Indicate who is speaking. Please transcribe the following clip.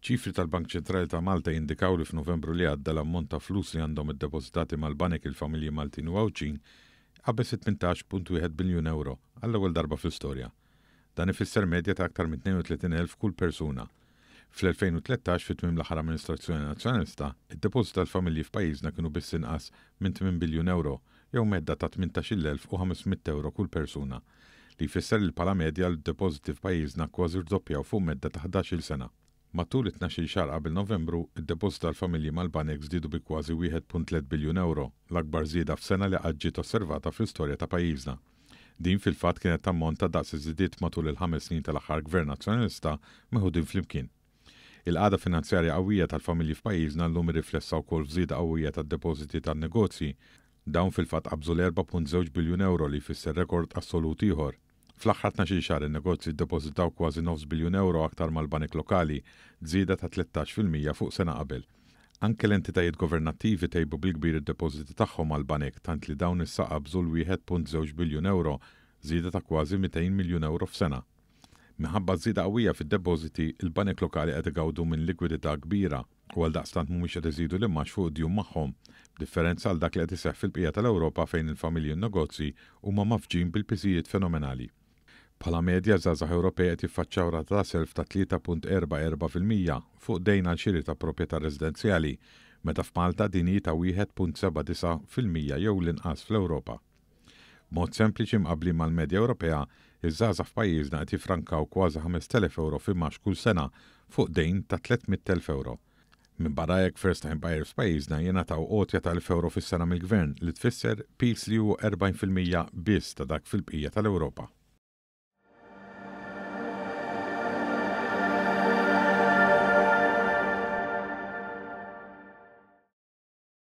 Speaker 1: Ċifri tal-Bank Ċentrali ta' Malta jindikaw li f'Novembru li għadda l-ammont ta' flus li għandhom iddepożitati mal-banek il-familji Maltin u Għawdxin qabeż it-18.1 biljun ewro għall-ewwel darba fl-istorja. Dan ifisser medja ta' aktar minn 32,000 kull persuna. Fl-2013, fi tmiem l-aħħar amministrazzjoni Nazzjonalista, id-depożiti tal-familji f'pajjiżna kienu biss inqas minn 8 biljun ewro, jew medda ta' 18,500 ewro kull persuna, li jfisser li bħala medja l-depożiti f'pajjiżna kważi rdoppjaw fuq medda ta' 11-il sena. Matul it-tnax-il xahar qabel Novembru, id-depożiti tal-familji mal-banek żdiedu bi kważi 1.3 biljun ewro, l-akbar żieda f'sena li qatt ġiet osservata fl-istorja ta' pajjiżna. Din fil-fatt kienet tammonta daqs iż-żidiet matul il-ħames snin tal-aħħar Gvern Nazzjonalista meħudin flimkien. Il-qagħda finanzjarja qawwija tal-familji f'pajjiżna llum hi riflessa wkoll f'żieda qawwija tad-depożiti tan-negozji. Dawn fil-fatt qabżu l-4.2 biljun ewro li jfisser rekord assolut ieħor. Fl-aħħar tnax-il xahar in-negozji ddepożitaw kważi nofs biljun ewro aktar mal-banek lokali, żieda ta' 13% fuq sena qabel. Anke l-entitajiet governattivi tejbu bil-kbir id-depożiti tagħhom mal-banek tant li dawn issa qabżu l-1.2 biljun ewro, żieda ta' kważi 200 miljun ewro f'sena. Minħabba ż-żieda qawwija fid-depożiti, il-banek lokali qed igawdu minn likwidità kbira u għaldaqstant mhumiex qed iżidu l-imgħax fuq id-djun magħhom, b'differenza għal dak li qed iseħħ fil-bqija tal-Ewropa fejn il-familji u n-negozji huma mgħaffġin bil-piżijiet fenomenali. Bħala medja, żgħażagħ Ewropej qed jiffaċċjaw rata ta' self ta' 3.44% fuq dejn għal xiri ta' proprjetà residenzjali, meta f'Malta din hi ta' 1.79% jew l-inqas fl-Ewropa. B'mod sempliċi mqabblin mal-medja Ewropea, iż-żgħażagħ f'pajjiżna qed jiffrankaw kważi 5,000 ewro f'imgħax kull sena fuq dejn ta' 300,000 ewro. Minbarra hekk, first time buyers f'pajjiżna jingħataw għotja ta' 1,000 ewro fis-sena mill-Gvern li tfisser piż li hu 40% biss ta' dak fil-bqija tal-Ewropa.